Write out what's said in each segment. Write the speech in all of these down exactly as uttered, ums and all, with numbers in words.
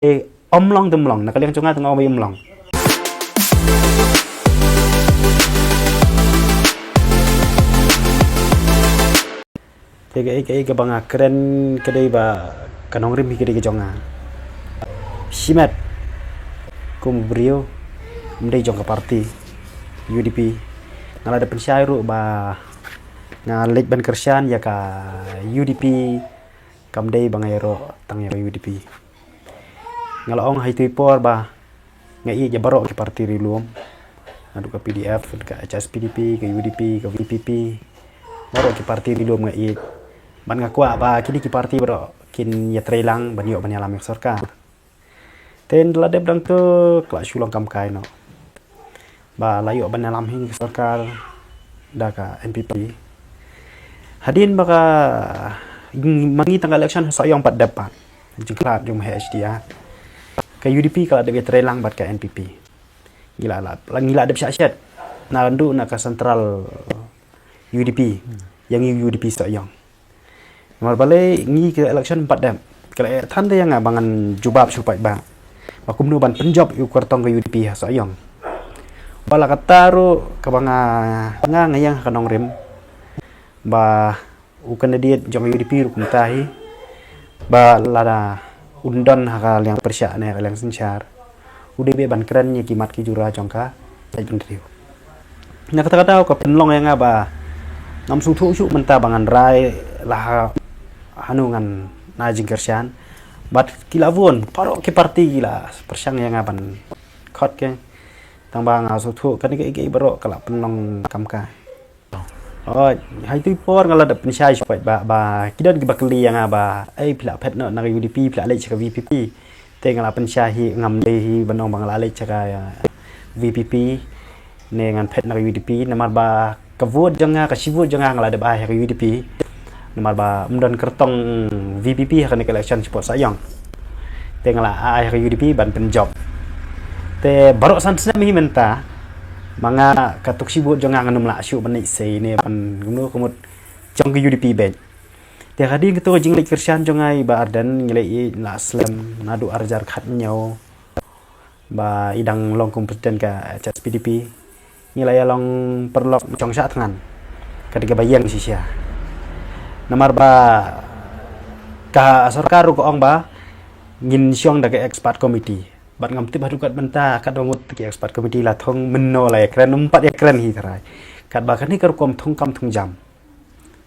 Ym long te ym long, na ka liang jong nga te nga ong ba ym long. Te kaei kaei kaba nga kren ka dei ba ka nongrim hi ka dei ka jong nga. Shimet kum u briew ym dei jong ka party U D P. Nga la dep pynshai ruh ba nga leit ban kyrshan ïa ka U D P, kam dei ba nga ïaroh tang ïa ka U D P. Nga la ong ha itu i por ba nga ïeit ïa baroh ki party ri lum, naduh ka P D F, ka H S P D P, ka U D P, ka V P P. Baroh ki party ri lum nga ïeit. Bad nga kwah ba kine ki party baroh kin ïatreilang ban ïoh ban ïalam ïa ka sorkar. Te ynda la dep dang tu ka la shu long kam kai noh ba la ïoh ban ïalam hi ka sorkar da ka N P P. Hadien ba ka, ma ngi tang ka election Sohiong pat dep pat, jingkhlad jong ma H D A, ka U D P ka la dep ïatreilang bad ka N P P. Ngi la, la, ngi la dep shah shet naduh na ka central U D P, ïa ngi U D P Sohiong. Namar balei ngi ka election pat dep, ka la ïathuh ïa nga ba ngan jubab sha u paidbah ba kumno ban pynjop ïa u kyrtong ka U D P ha Sohiong. Ba la katta ruh kaba nga, nga nga ïeng ha ka nongrim ba u candidate jong ka U D P ruh kumta hi, ba lada un don ha ka liang pyrshah ne ka liang synshar, u dei beit ban kren ïa ki mat ki jura jong ka jaitbynriew. Na kata kata ka pynlong ïa nga ba ngam sngewthuh shuh mynta ba ngan rai la ha, hanu ngan na jingkyrshan. Bad ki la bun, baroh ki party ki la pyrshang ïa nga ban khot ke. Tang ba nga sngewthuh kane kaei kaei baroh ka la pynlong kam kai. Oh, ha itu i por nga la dep pynshai sha u paidbah ba, ba ki don kiba kylli ïa nga ba, ei phi la phet noh na ka U D P, phi la leit sha ka V P P. Te nga la pynshai hi, ngam dei hi ban ong ba nga la leit sha ka, ïa, V P P ne ngan phet na ka U D P, namar ba ka vote jong nga, ka shi vote jong nga nga la dep ai ha ka U D P. Namar ba ym don kyrtong V P P ha kane ka election shapoh Sohiong. Te nga la ai ha ka U D P ban pynjop. Te baroh san snem hi mynta ma nga, kato ka shi vote jong nga ngan ym lah shuh ban leit sei ne ban kumno ka mut jong ka U D P beit. Te hadien kato ka jingleit kyrshan jong nga i Bah Ardent, ngi la ïeit la slem naduh ar hajar khathynñiew ba i dang long kum president ka H S P D P. Ngi la ïa long paralok shong shah thngan. Ka dei kaba ïeng shisha. Namar ba ka sorkar ruh ka ong ba ngin shong da ka expert committee. Bad ngam tip haduh katne mynta, katba mut ki expert committee la thung mynno la ïakren, ym pat ïakren hi tharai. Katba kane ka rukom thung kam thung jam.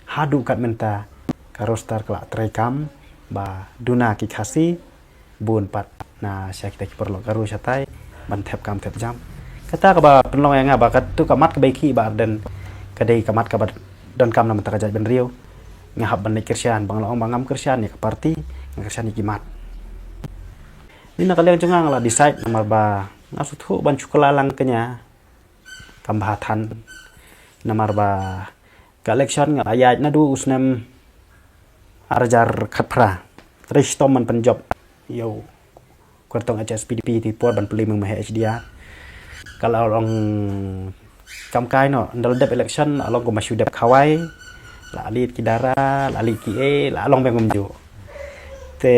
Haduh katne mynta ka roster ka la treikam ba duna ki Khasi bun pat na sha kita ki paralok Garo shatai ban thep kam thep jam. Kata kaba pynlong ïa nga ba kato ka mat kaba i khih Bah Ardent ka dei ka mat kaba donkam na bynta ka jaitbynriew. Nga hap ban leit kyrshan, ba nga la ong ba ngam kyrshan ïa ka party, nga kyrshan ïa ki mat. Ni na ka liang jong nga nga la decide namar ba nga sngewthuh ban shu kylla lang kane kam bha than. Namar ba ka election nga la ïaid naduh u snem ar hajar khatphra. Trei shitom ban pynjop ïa u kyrtong H S P D P, ti por ban plie mynta H D A. Ka la long kam kai noh, ynda la dep election la long kumba shu dep khawai. La leit ki dara, la leit ki ei, la long beng kumjuh. Te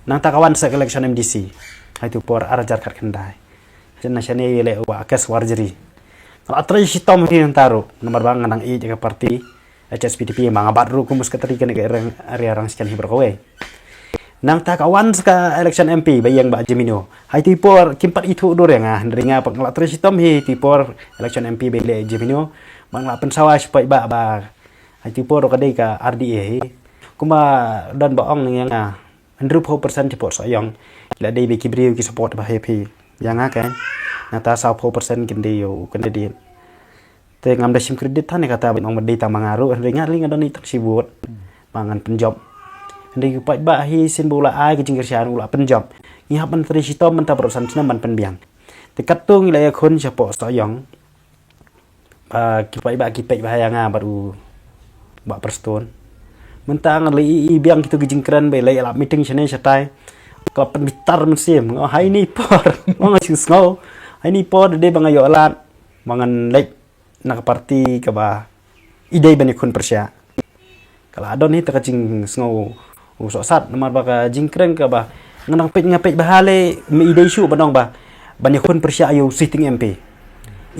nangta ka wan sa ka election M D C ha itu por ar hajar khatkhyndai. Shane shane ïaleh u Akesh Warjri. Nga la trei shitom hi nangta ruh namar ba nga dang ïeit ïa ka party H S P D P, ma nga bat ruh kum u secretary kane ka area Rangshken hi baroh kawei. Nangta ka wan sa ka election M P ba ïeng Bah Jemino. Ha itu i por kim pat ithuh dur ïa nga, hynrei nga pat nga la trei shitom hi itu i por election M P ba ïaleh Jemino. Ba nga la pynsawa sha u paidbah ba ha itu i por ruh ka dei ka R D A hi. Kumba don ba ong ïa nga, hynriewphew percent shapoh Sohiong ki la dei ba ki briew ki support ba heh phi ïa nga, kan. Nangta sawphew percent kin dei ïa u candidate. Te ngam da shim credit than ïa kata ba ong ba dei tang ma nga ruh, hynrei nga ruh nga don ïa tang shi vote ba ngan pynjop. Hynrei u paidbah hi shisien ba u la ai ka jingkyrshan, u la pynjop. Ngi hap ban trei shitom mynta baroh san snem ban pynbiang. Te katto ngi la ïakhun shapoh Sohiong. Ba ki paidbah ki peit bha ïa nga bad u Bah Prestone. Mynta nga la ïohi biang kito ki jingkren ba la ïalap meeting shane shatai. Ka la pynbitar mynsiem, nga ong ha ini i por, nga ong shu sngew. Ha ini i por da dei ba nga ïoh lad ba ngan leit na ka party kaba i dei ban ïakhun pyrshah. Ka la don hi ta ka jingsngew u sohsat namar ba ka jingkren kaba Nga nang peit, nga peit ba hale, me i dei shuh ban ong ba ban ïakhun pyrshah ïa u sitting M P.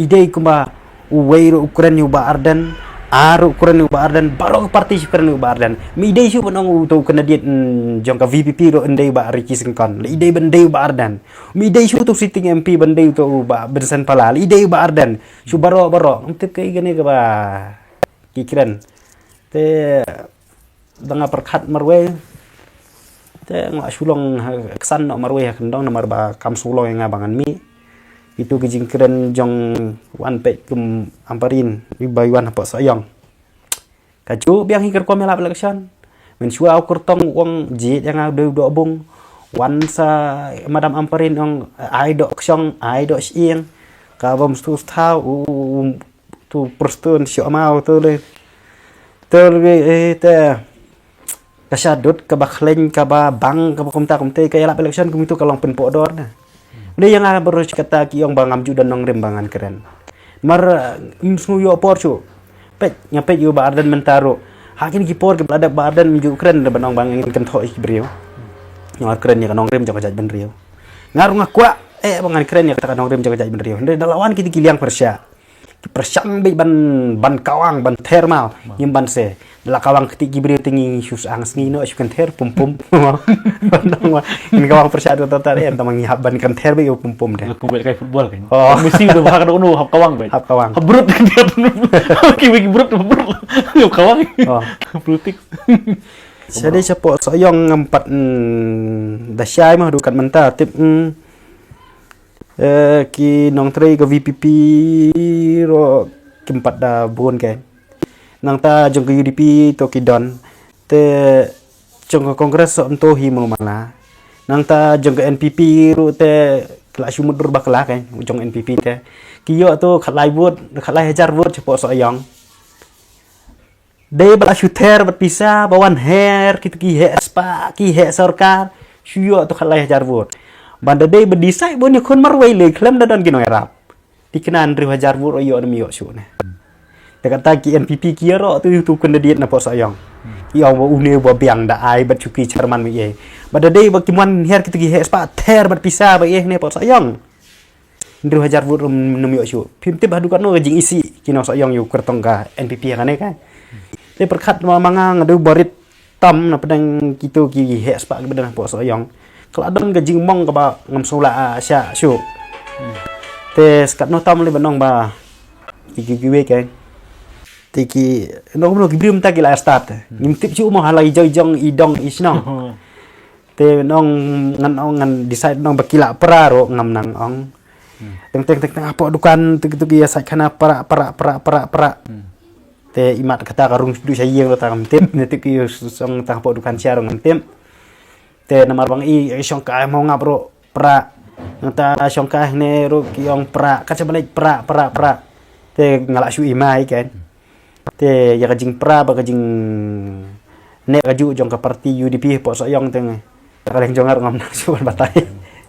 I dei kumba uwei ruh u kren ïa u Bah Ardent, ar ruh u kren ïa u Bah Ardent, baroh ka parti shu kren ïa u Bah Ardent. Me i dei shuh ban ong uto u candidate, mm, jong ka V P P ruh yn dei u Bah Ricky Syngkon. Lei i dei ban dei u Bah Ardent. Me i dei shuh uto u sitting M P ban dei uto u Bah Benson Pala. Lei i dei u Bah Ardent. Shu baroh baroh. Ngam tip kaei kane kaba ki kren. Te da nga pyrkhat marwei. Te nga shu long ha, ksan noh marwei ha kyndong namar ba kam shu long ïa nga ba ngan mih. Itu ki jingkren jong wan peit kum Ampareen, i ba i wan hapoh Sohiong. Ka ju biang hi ka rukom ïalap election. Mynshuwa u kyrtong u ong jied ïa nga u dei u doh bung. Wan sa Madam Ampareen ong ai doh kshong, ai doh shyieng. Ka bym stu sthaw u, u, u tu prestun shu amau tu le. Tu le, eh, te. Ka shadut, kaba khleiñ, kaba bang, kaba kumta kumte, ka ïalap election kum itu ka long pynpoh dor na. Dei ïa nga baroh shi katta ki ong ba ngam ju don nongrim ba ngan kren. Mar, eh, ym sngew ïoh por shuh. Peit, nga peit ïa u Bah Ardent mynta ruh. Ha kine ki por kiba la dep Bah Ardent ym ju kren da ban ong ba ngin kynthoh ïa ki briew. Nga kren ïa ka nongrim jong ka jaitbynriew. Nga ruh nga kwah, eh, ba ngan kren ïa kata ka nongrim jong ka jaitbynriew. Hynrei da la wan kine ki liang pyrshah. Ki pyrshang beit ban, ban kawang, ban ther maw. Ngim ban se. Da la kawang kti ki briew te ngi shu sang sngi noh shu kynther pum pum. Ban ong ba ngin kawang pyrshah da ta ta em, tang ba ngi hap ban kynther beit ïa u pum pum de. Lah kumba kai football kan. Oh. Messi udah bahak dah, uno hap kawang beit. Hap kawang. Hap brut kan dia. Ki wei ki brut, hap brut. Hap kawang. Oh. Politik. Sa dei shapoh Sohiong ngam pat, mm, da shai mah haduh kat mynta tip, mm. Eh, ki nongtrei ka V P P ruh kim pat da bun ke. Nangta jong ka U D P to ki don. Te jong ka Congress ruh ym to hi mano mala. Nangta jong ka N P P ruh te ki la shu mutdur bakla ke jong N P P te. Ki ïoh to khatlai vote, khatlai hajar vote shapoh Sohiong. Dei ba la shu ther bad pisa, ba wan her, kito ki heh spah, ki heh sorkar, shu ïoh to khatlai hajar vote. Ban da dei ba decide ban ïakhun marwei lei khlem da don ki nongïarap. Te kane hynriew hajar vote ïoh ne ym ïoh shuh ne. Te kata ki N P P ki ïaroh to uto u candidate napoh Sohiong. Ki ong ba une uba biang da ai bad shu ki chairman me ei. Ba da dei ba kim wan her kito ki heh spah, ther bad pisa ba ei ne poh Sohiong. Hynriew hajar vote ruh ym ïoh shuh. Phim tip haduh katno ka jingisih ki nong Sohiong ïa u kyrtong ka N P P ha kane ka. Te pyrkhat ma, ma nga nga dei u barit tam na pdeng kito ki heh spah kiba don hapoh Sohiong. Ka la don ka jingmong kaba ngam sngewlah, ah, shah shuh. Te sa katno tam lei ban ong ba ki, ki, kiwei ka. Te ki, no, no, ki briew mynta ki la start. Ngim tip shuh mo ha la i jong i jong i dong i shnong. Te nong ngan ong ngan decide nong ba ki lah pra ruh ngam nang ong. Teng teng teng teng hapoh dukan tu tu ki ïa sait khana pra pra pra pra pra. Te imat kata ka rung du sha ïing ruh ta ngam tip, ne tu ki ïa song ta hapoh dukan sha ruh ngam tip. Te namar bang i, i shong kai mo ngap ruh pra. Nangta shong kai ne ruh ki ong pra, ka cha ba leit pra pra pra. Te nga lah shu i mai kan. Te ïa ka jingpra bad ka jingneh kajuh jong ka party U D P hapoh Sohiong te ngi. Ka liang jong nga ruh ngam nang shuh ban batai.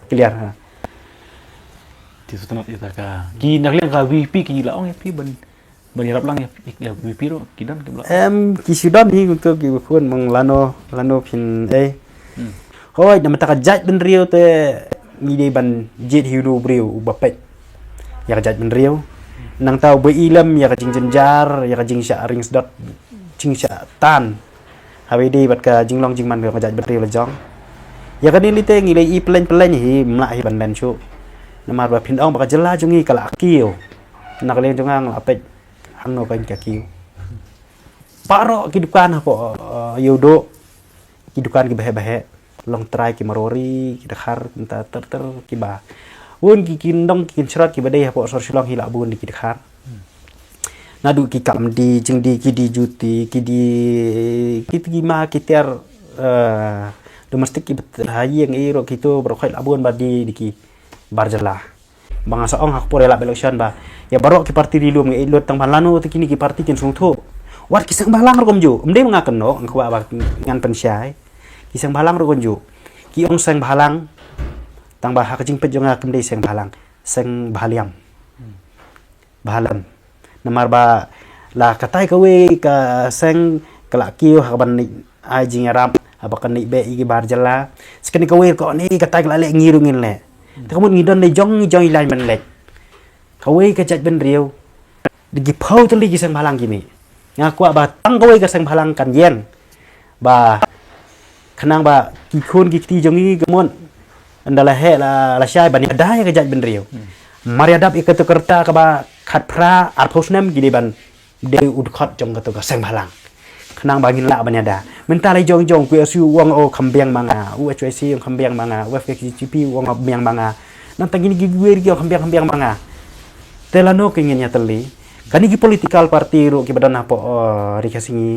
Clear ha. Te sutnat ïa ka. Ki na ka liang ka V P ki la ong ïa phi ban, ban ïarap lang ïa, ïa V P ruh ki don ki la. Em, ki shu don hi kumto ki khun mong lano, lano phin, eh. Hmm. Hooid, namar ka jaitbynriew te ngi dei ban jied hi u briew uba peit ïa ka jaitbynriew. Nangta uba i lem ïa ka jingjynjar, ïa ka jingshah ring sdot, jingshah tan. Haba ïadei bad ka jinglong jingman ka jaitbynriew la jong. Ïa kane lei te ngi la i pyllein pyllein hi, ym lah hi ban len shuh. Namar ba phin ong ba ka jylla jong ngi ka la kiew. Na ka liang jong nga nga la peit hangno ka ka kiew. Baroh ki dukan hapoh, eh, Ïewduh, ki dukan kiba heh ba heh, Longtrai, ki Marwari, ki Dkhar, kumta ter ter kiba. Bun ki kyndong ki kynshrot kiba dei hapoh sor Shillong hi la bun da ki Dkhar. Naduh ki kam die, jingdie, ki die juti, ki die, ki, ki ma ki tiar, eh, domestic kiba ha ïing ei ruh kito baroh khoit la bun ba die da ki bar jylla. Ba nga sa ong ha ka por ïalap election ba ïa baroh ki party ri lum ngi lut tang ba lano te kine ki party kin sngewthuh. Wat ki seng bhalang ruh kumjuh. Ym dei ba nga kynnoh, nga kwah ba ngan pynshai. Ki seng bhalang ruh kumjuh. Ki ong seng bhalang tang ba ha ka jingpeit jong nga kam dei seng bhalang. Seng bhaliam. Bhalem. Namar ba la katai kawei ka seng ka la kiew ha ka ban ai jingïarap Haba kan leit beh ïa ki bar jylla. Sa kane kawei ka ong, eh, kata ka la leh, ngi ruh ngin leh. Te ka mut ngi don da jong ngi jong i line ban leh. Kawei ka jaitbynriew, da ki phew tylli ki seng bhalang ki mih. Nga kwah ba tang kawei ka seng bhalang kan ïeng. Ba khnang ba ki khun ki kti jong ngi ka mut, ynda la heh la, la shai ban ïada ïa ka jaitbynriew. Mar ïa dap ïa kato ka rta kaba khatphra arphew snem ki dei ban dei u dkhot jong kato ka seng bhalang. Khnang ba ngin lah ban ïada. Mynta la jong jong, u P S U u ong, oh, kham biang ma nga, u H Y C u ong kham biang ma nga, u F K J G P u ong kham biang ma nga. Nangta kine kiwei ruh ki ong kham biang, kham biang ma nga. Te lano ki ngin ïatylli? Kane ki political party ruh kiba don hapoh, oh, ri Khasi ngi.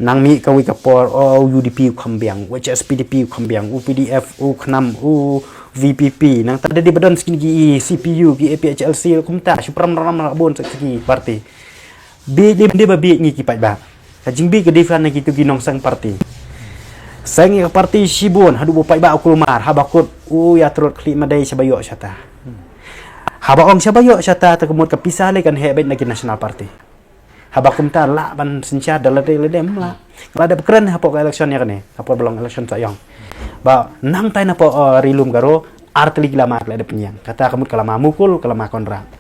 Nang mih kawei ka por, oh, u U D P u kham biang, u H S P D P u kham biang, u P D F u khnam, u V P P. Nangta da dei ba don sa kine ki C P U, ki A P H L C ruh kumta, shu pram ram la bun sa ki party. Bieit, dei ba bieit ngi ki paidbah. Ka jingbieit ka different na kitu ki nongseng party. Seng ïa ka party shibun, haduh ba u paidbah u kulmar, haba kut u ïatrud khlieh ma dei shaba ïoh shata. Haba ong shaba ïoh shata, te ka mut ka pisa lei kan heh beit na ki national party. Haba kumta lah ban synshar da lade lade, ym lah. Nga la dep kren hapoh ka election ïa kane, hapoh ba long election Sohiong. Ba nangtai napoh, uh, Ri Lum Garo, ar tylli ki lama ki la dep pynïeng. Kata ka mut ka lama Mukul, ka lama Conrad.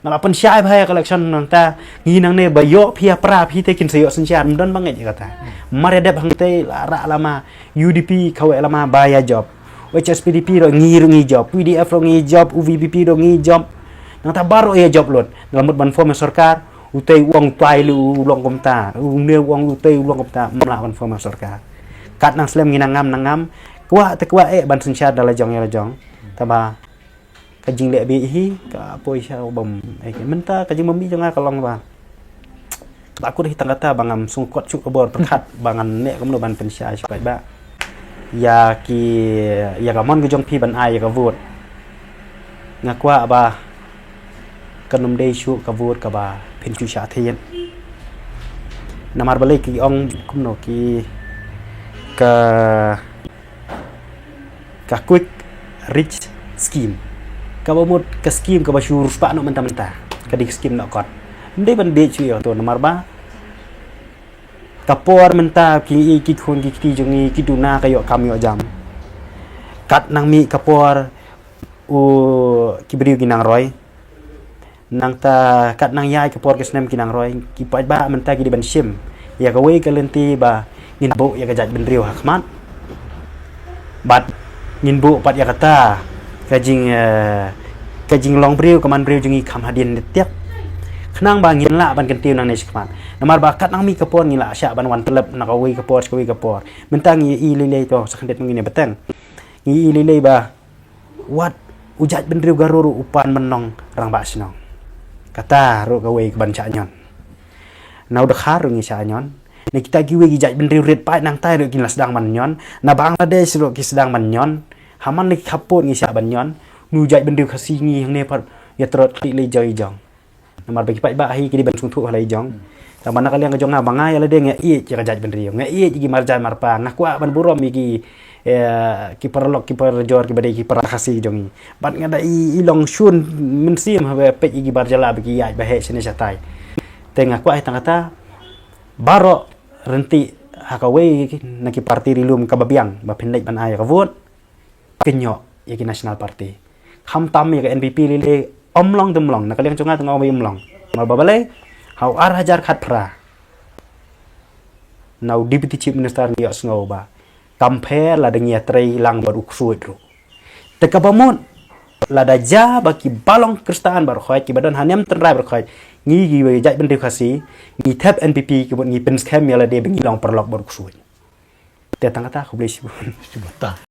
Nga la pynshai bha ïa ka election nangta, ngi nangne ba ïoh phi ïa pra phi te kin sa ïoh synshar, ym don ba ngeit ïa kata. Mar ïa dep hangtei la rah lama, U D P kawei lama ba ïa jop. U H S P D P ruh ngi ruh ngi jop, P D F ruh ngi jop, u V P P ruh ngi jop. Nangta baroh ïa jop lut. Nga la mut ban form ïa sorkar, utei u ong utei u long kumta, une u ong utei u long kumta, ym lah ban form ïa sorkar. Kat nang slem ngi nang ngam nang ngam, kwah te kwah eh ban synshar da la jong ïa la jong. Taba ka jingleh bieit hi ka poi sha u bym, eh, mynta ka jingbym bieit jong nga ka long ba, ba kut hi tang kata ba ngam sngewkot shuh ka bor pyrkhat ba ngan neh kumno ban pynshai sha paidbah ïa ki, ïa ka mon ka jong phi ban ai ïa ka vote. Nga kwah ba kan ym dei shuh ka vote kaba phin shu shah thied. Namar balei ki ong kumno ki, ka ka Quick Rich Scheme. Kaba mut ka scheme kaba shu riewspah noh mynta mynta. Ka dei ka scheme noh kot. Ym dei ban bieit shuh ïa kato namar ba ka por mynta ki, ki khun ki kti jong ngi ki duna ka ïoh kam ïoh jam. Kat nang mih ka por u ki briew ki nang roi. Nangta kat nang ïaid ka por ka snem ki nang roi, ki paidbah mynta ki dei ban shim ïa kawei ka lynti ba ngin buh ïa ka jaitbynriew ha khmat. Bad ngin buh pat ïa kata ka jing, eh, ka jinglong briew ka man briew jong ngi kham hadien tiak. Khnang ba ngin lah ban kyntiew nangne sha khmat. Namar ba kat nang mih ka por ngin lah shah ban wan tyllep na kawei ka por sha kawei ka por. Mynta ngi ïohi lei lei to sa khyndiat ngi ne bteng. Ngi ïohi lei lei ba wat u jaitbynriew Garo ruh u pan ban long rangbah shnong. Kata ruh kawei kaban shah ñion. Na u Dkhar ruh ngi shah ñion. Na kita kiwei ki jaitbynriew rit paid nangtai ruh kin la sdang ban ñion. Na Bangladesh ruh ki sdang ban ñion. Ha man la ki khappud ngi shah ban ñion. Nu jaitbynriew Khasi ngi hangne pat ïatrud khlieh lei jong i jong. Namar ba ki paidbah hi ki dei ban sngewthuh ha la i jong. Tang ba na ka liang ka jong nga ba nga ïa lade nga ïeit ïa ka jaitbynriew, nga ïeit ïa ki marjan marpa, nga kwah ban burom ïa ki, eh, ki paralok ki parajor kiba dei ki para Khasi jong ngi. Bad nga da i, i long shun mynsiem haba peit ïa ki bar jylla ba ki ïaid ba heh shane shatai. Te nga kwah hi tang kata baroh ryntih ha kawei na ki parti ri lum kaba biang ba phin leit ban ai ïa ka vote. Pynïoh ïa ki National Party. Khamtam ïa ka N P P lei lei, ym long te ym long, na ka liang jong nga te nga ong ba ym long. Namar ba balei, ha u ar hajar khatphra, na u Deputy Chief Minister ngi ïohsngew ba kam pher lada ngi ïatrei lang bad u ksuid ruh. Te kaba mut, lada jia ba kiba long Khristan baroh khoit, kiba don ha niam tynrai baroh khoit, ngi kiba jaitbynriew Khasi, ngi thep N P P, kiba ngi pynskhem ïa lade ba ngi long paralok bad u ksuid. Te tang kata, khublei shibun. Shibun ta.